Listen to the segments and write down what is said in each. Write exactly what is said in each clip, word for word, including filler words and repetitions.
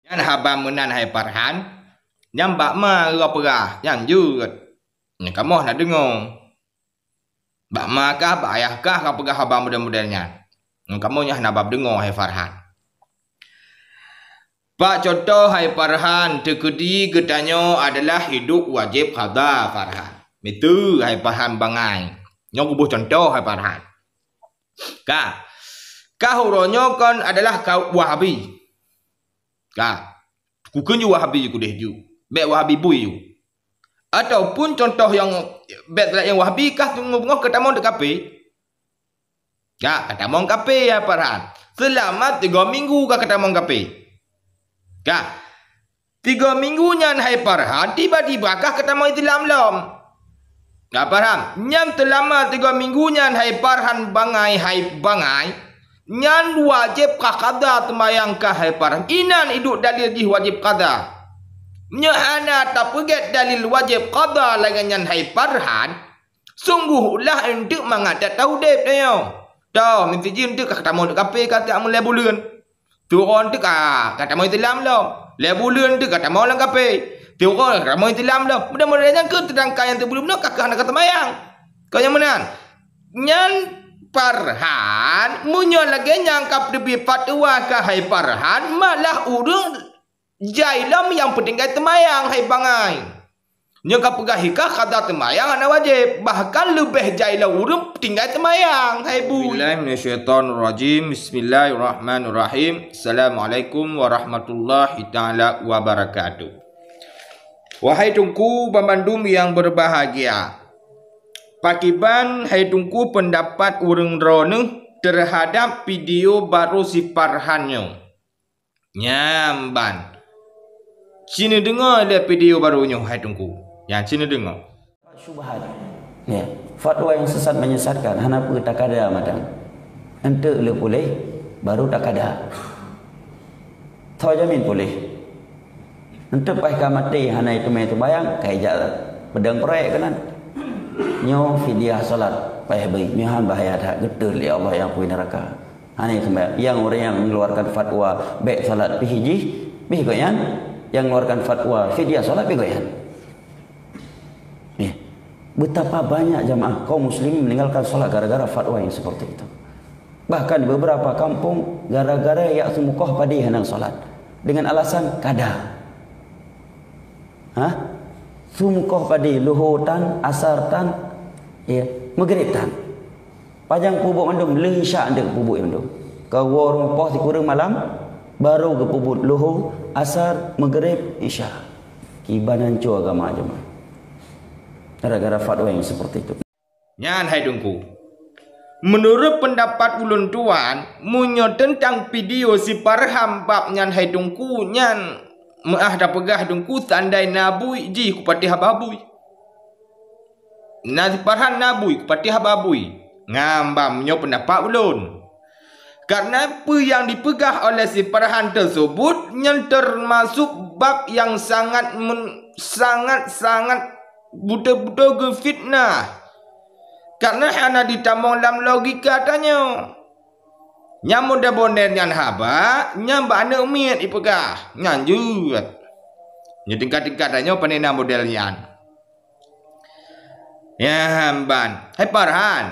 Nyan haba meunan hai Farhan, nyan bak ma geupeugah, nyan jeuet. Nyan kamoe na deungoe. Bak ma kah, bak ayah kah ka peugah haba model-model nyan. Ngon kamoe nyan hana bab deungoe hai Farhan. Bak contoh hai Farhan, teukeudi geutanyoe adalah hidup wajéb qadha Farhan. Miseue hai Farhan bangai. Nyoe kuboh contoh hai Farhan. Ka. Kah uroe nyoe kon adalah ka Wahabi. Ka. Kukheun ju Wahabi kudeh ju. Bék Wahabi bui ju. Ataupun contoh nyang bék salat nyang Wahabi kah teungoh beungoh ka tamong teuk kafé. Ka, ka tamong kafé ya Farhan. Seulama tiga minggu ka, ka tamong kafé. Ka. Tiga minggu nyan hai Farhan, tiba-tiba kah ka tamong Islam lom. Ka Farhan, nyan seulama tiga minggu nyan hai Farhan bangai, hai bangai. Nyan wajéb kah qadha seumayang kah hai Farhan. Inan iduek dalil jih wajéb qadha. Nyoe hana tapeugét dalil wajéb qadha lagée nyan hai Farhan. Sungguh ulah eunteuk mangat that taudeb tanyoe. Toh, meusti jih eunteuk ka tamong teuk kafé ka tiak meulée buleuen. Turon teuk ka, ka tamong Islam lom. Lhée buleuen teuk ka tamong lam kafé. Turon ka tamong Islam lom. Mudah-mudahan nyan keuh teudangka nyang teubuleuen bunoe ka keuh hana ka seumayang. Kon nyang meunan. Nyan Farhan, meunyoe lagée nyang ka peuteubiet fatwa kah hai Farhan, malah ureuëng jai lom nyang peutinggai seumayang hai bangai. Nyoe ka peugah hikah qadha seumayang hana wajéb, bahkan leubeh jai lom ureuëng peutinggai seumayang hai bui. Bismillahirrahmanirrahim. Bismillahirrahmanirrahim. Assalamualaikum warahmatullahi taala wabarakatuh. Wahai Teungku banmandum nyang berbahagia, pakiban hai Teungku peundapat ureuëng droeneueh teuhadab video barô si Farhan nyoe? Nyan ban. Ci neudeungoe lé video barô nyoe hai Teungku. Nyan ci neudeungoe. Syubhat. Ya. Fatwa yang sesat menyesatkan, hana peue takada mantong. Enteuk le puléh, baru takada. Tho jamin puléh. Enteuk paih ka maté hana teumé teubayang, kai jak peudeueng proyek keunan. Nyoe fidyah salat paih bri, nyoe han bahaya that, geuteut lé Allah nyang pui neuraka. Hana seumayang. Nyang ureuëng nyang mengeluarkan fatwa bék salat pih jih, pih gobnyan. Nyang mengeluarkan fatwa fidyah salat pih gobnyan. Ya. Betapa banyak jamaah kaum muslimin meninggalkan salat gara-gara fatwa yang seperti itu. Bahkan di beberapa kampung gara-gara jak seumukoh padé hana salat dengan alasan kada. Ha? Seumukoh padé luho tan, asar tan, ya, meugreb tan. Pajan peubuet mandum, lheueh isya deuek peubuet mandum. Ka woe rumoh poh sikureueng malam, baru geupeubuet luho, asar, meugreb, isya. Kiban hanco agama jamaah. Gara-gara fatwa yang seperti itu. Nyan hai Teungku. Meunurot peundapat ulôn tuan, meunyoe teuntang video si Farhan bab nyan hai Teungku, nyan meuah tapeugah Teungku, seandai na bui jih kupatéh haba bui. Na si Farhan na bui, kupatéh haba bui. Nyan ban meunyoe peundapat ulôn. Karena peue nyang dipeugah oleh si Farhan teusebut nyan teumasuk bab nyang sangat men-, sangat-sangat beutôi-beutôi geufitnah. Karena hana jitamong lam logika tanyoe. Nyang model-model nyan haba, nyan bak aneuëk miet jipeugah. Nyan jeuet. Nyoe tingkat-tingkat tanyoe pane na model nyan. Nyan ban. Hai Farhan.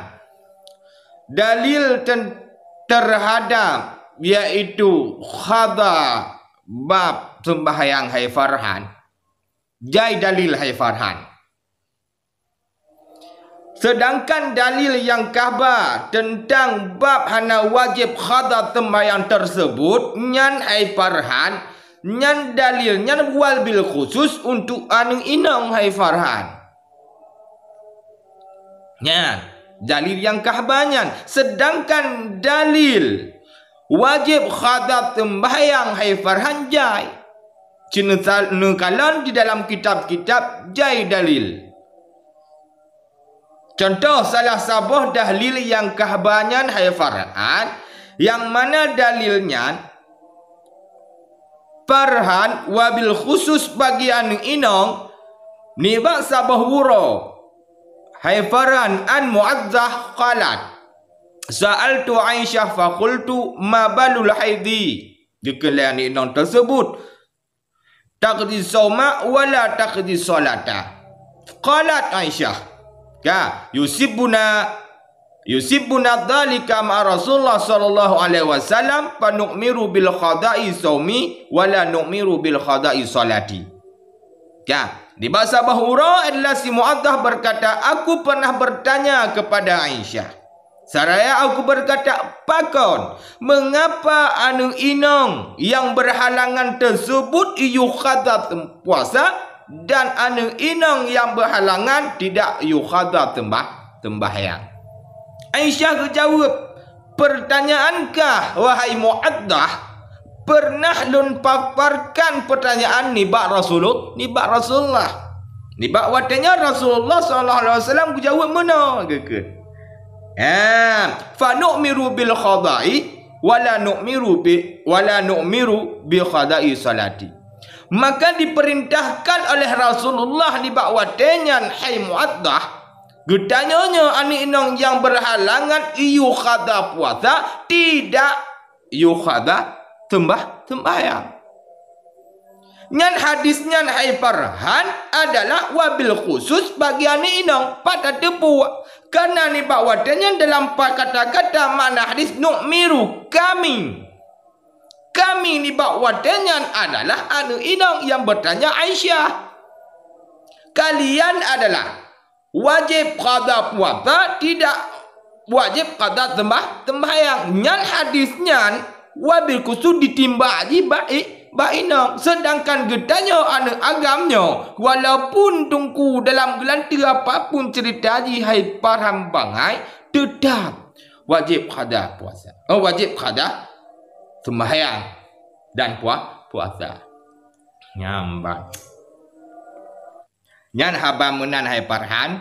Dalil ten-, terhadap yaitu khada bab sembahyang hai Farhan. Jai dalil hai Farhan. Sedangkan dalil nyang kah ba teuntang bab hana wajéb khada sembahyang teusebut, nyan hai Farhan, nyan dalil nyan wabil khusus untuk aneuëk inong hai Farhan. Nyan, dalil nyang kah ba nyan. Sedangkan dalil wajéb khada sembahyang hai Farhan jai. Ci neusa-, neukalon di dalam kitab-kitab jai dalil. Contoh salah saboh dalil nyang kah ba nyan hai Farhan, nyang mana dalil nyan Farhan wabil khusus bagi aneuëk inong nibak saboh uroe. Hai Farhan an Mu'adzah qalat, "Sa'altu Aisyah faqultu ma balul haidhi." Geukheun lé aneuëk inong teusebut, taqdi shauma wa la taqdi shalata. Qalat Aisyah, ka, yusibbuna, yusibbuna dzalika ma'a Rasulullah sallallahu alaihi wasallam, fa nu'miru bil qada'i shaumi wa la nu'miru bil qada'i shalati. Ka, nibak saboh uroe adalah si Mu'addah berkata, "Aku pernah bertanya kepada Aisyah, seraya aku berkata, 'Pakon, mengapa aneuk inong yang berhalangan tersebut yuqadha tem-, puasa dan aneuk inong yang berhalangan tidak yuqadha teumbah-, teumbahyang?'" Aisyah geujaweueb, "Peurtanyaankah, wahai Mu'addah, peureunah lôn paparkan peurtanyaan nibak Rasulul-, nibak Rasulullah." Nibak watée nyan Rasulullah sallallahu alaihi wasallam geujaweueb meunoe geukheun, "Ha, fa nu'miru bil qada'i wa la nu'miru bi, wa la nu'miru bi qada'i shalati." Maka diperintahkan oleh Rasulullah nibak watée nyan, hai Mu'addah, geutanyoe nyoe aneuk inong nyang berhalangan iyuqadha puasa, tidak yuqadha seumbah-, seumbahyang. Nyan hadis nyan, hai Farhan, adalah wabil khusus bagi aneuk inong. Pat tateupeue? Karena nibak watée nyan dalam pa-, kata-kata makna hadis nu'miru, kami. Kami nibak watée nyan adalah aneuk inong nyang bertanya Aisyah. Kalian adalah wajéb qadha puasa, tidak wajéb qadha seumbah-, seumbahyang. Nyan hadis nyan wabil khusus ditimbak jih bak i-, bak inong. Sedangkan geutanyoe aneuk agam nyoe, walaupun teungku dalam geulanteue apapun ceurita jih hai Farhan bangai, teutap wajéb qadha puasa. Oh, wajéb qadha seumbahyang dan pua-, puasa. Nyan ban. Nyan haba meunan hai Farhan,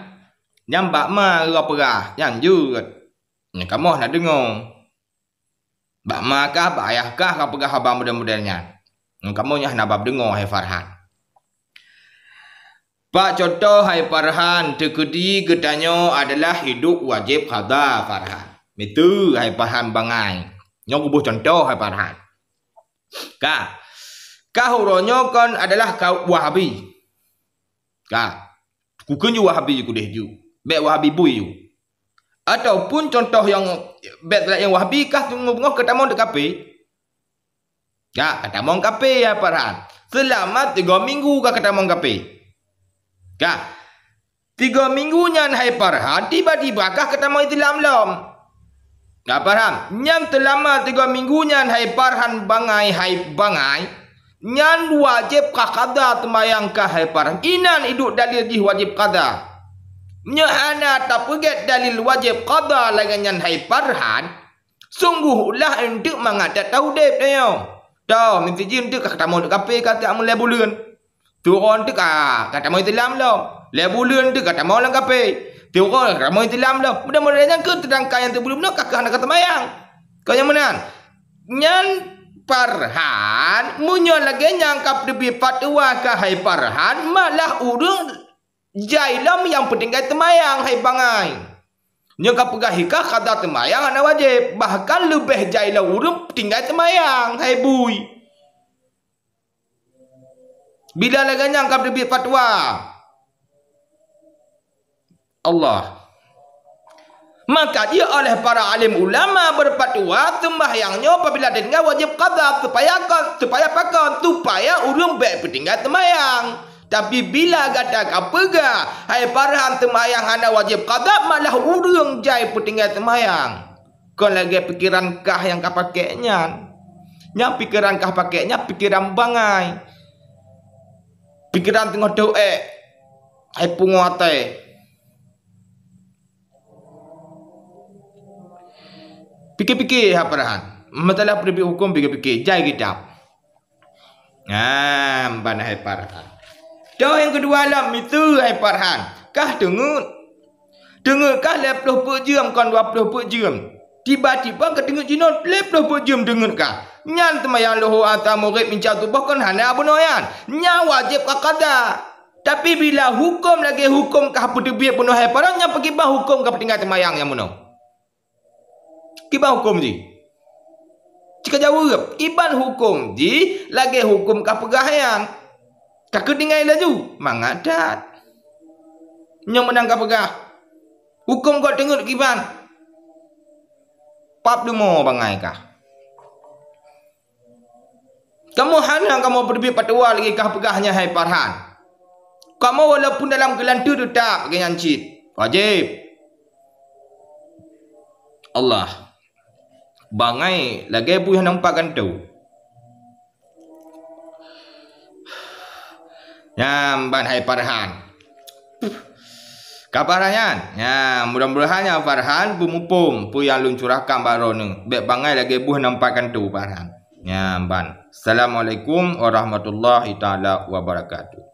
nyan bak ma rot peugah, nyan jeuet. Nyan kamoe na deungoe. Bak ma kah, bak ayah kah ka peugah haba model-model nyan. Nyan kamoe nyan hana bab deungoe hai Farhan. Bak contoh hai Farhan, teukeudi geutanyoe adalah hidup wajéb qadha Farhan. Miseue hai Farhan bangai. Nyoe kuboh contoh hai Farhan. Ka. Kah uroe nyoe kon adalah ka Wahabi. Ka. Kukheun ju Wahabi ju kudeh ju. Bék Wahabi bui ju. Ataupun contoh nyang bék laén Wahabi kah teungoh beungoh ka tamong di kafe. Ka, ka tamong kafe ya Farhan. Seulama tiga minggu ka, ka tamong kafe. Ka. Tiga minggu nyan hai Farhan, tiba-tiba kah ka tamong Islam lom. Ka Farhan, nyan seulama tiga minggu nyan hai Farhan bangai, hai bangai, nyan wajéb ka qadha seumayang kah hai Farhan. Inan iduek dalil jih wajéb qadha. Meunyoe hana tapeugét dalil wajéb qadha lagée nyan hai Farhan, sungguh ulah eunteuk mangat that taudeb tanyoe. Toh, meusti jih eunteuk ka tamong di kafe ka tiak meulée buleuen. Turon teuk ka, ka tamong Islam lom. Lhée buleuen teuk ka tamong lam kafe. Turon ka tamong Islam lom. Mudah-mudahan nyang keu teudangka nyang teubulum nyoe ka keuh hana ka seumayang. Keu nyang meunan. Nyan Farhan, meunyoe lagée nyang ka peuteubiet fatwa kah hai Farhan, malah ureuëng jai lom nyang peutinggai seumayang hai bangai. Nyoe ka peugah hikah kata seumayang hana wajéb, bahkan leubeh jai lom ureuëng peutinggai seumayang hai bui. Bila lagée nyan ka teubiet fatwa Allah. Maka jih oleh para alim ulama berfatwa, sembahyang nyoe apabila tinggai wajéb qadha, supaya kon, supaya pakon, supaya ureuëng bék peutinggai sembahyang. Tapi bila gata ka peugah, hai Farhan, sembahyang hana wajéb qadha, malah ureuëng jai peutinggai sembahyang. Kon lagée pikeran kah nyang ka pakék nyan. Nyang pikeran kah pakék nyan pikeran bangai. Pikeran teungoh teuék, hai pungoh até. Pike-pike, hai Farhan. Masalah peuteubiet huköm pike-pike, jai kitab. Nah, ban hai Farhan. Toh nyang keudua lom, miseue hai Farhan. Kah teungeut. Teungeut kah lhée ploh peuet jeuem kon dua ploh peuet jeuem. Tiba-tiba ka teungeut jinoe lhée ploh peuet jeuem teungeut kah. Nyan seumayang luho, asa, maghrib, isya, suboh kon hana bunoe nyan. Nyan wajéb ka qadha. Tapi bila huköm lagée huköm kah peuteubiet bunoe hai Farhan, nyan pakriban huköm ka peutinggai seumayang nyang bunoe. Kiban huköm jih? Cit ka jaweueb, kiban huköm jih lagée huköm ka peugah nyan. Ka keutinggai laju, mangat that. Nyoe meunan ka peugah, huköm gob teungeut kiban. Pap leumo bangai kah. Kamoe hana kamoe peuteubiet fatwa lagée kah peugah nyan, hai Farhan. Kamoe walaupun dalam keulanteue teutap lagée nyan cit. Wajéb. Allah. Bangai lagée buih nyang nampak gantoe. Nyan ban hai Farhan. Ka Farhan nyan. Nyan, mudah-mudahan nyan Farhan beumuphom peue nyang lôn curahkan bak droeneuh. Bék bangai lagée buih nampak gantoe Farhan. Nyan ban. Assalamualaikum warahmatullahi taala wabarakatuh.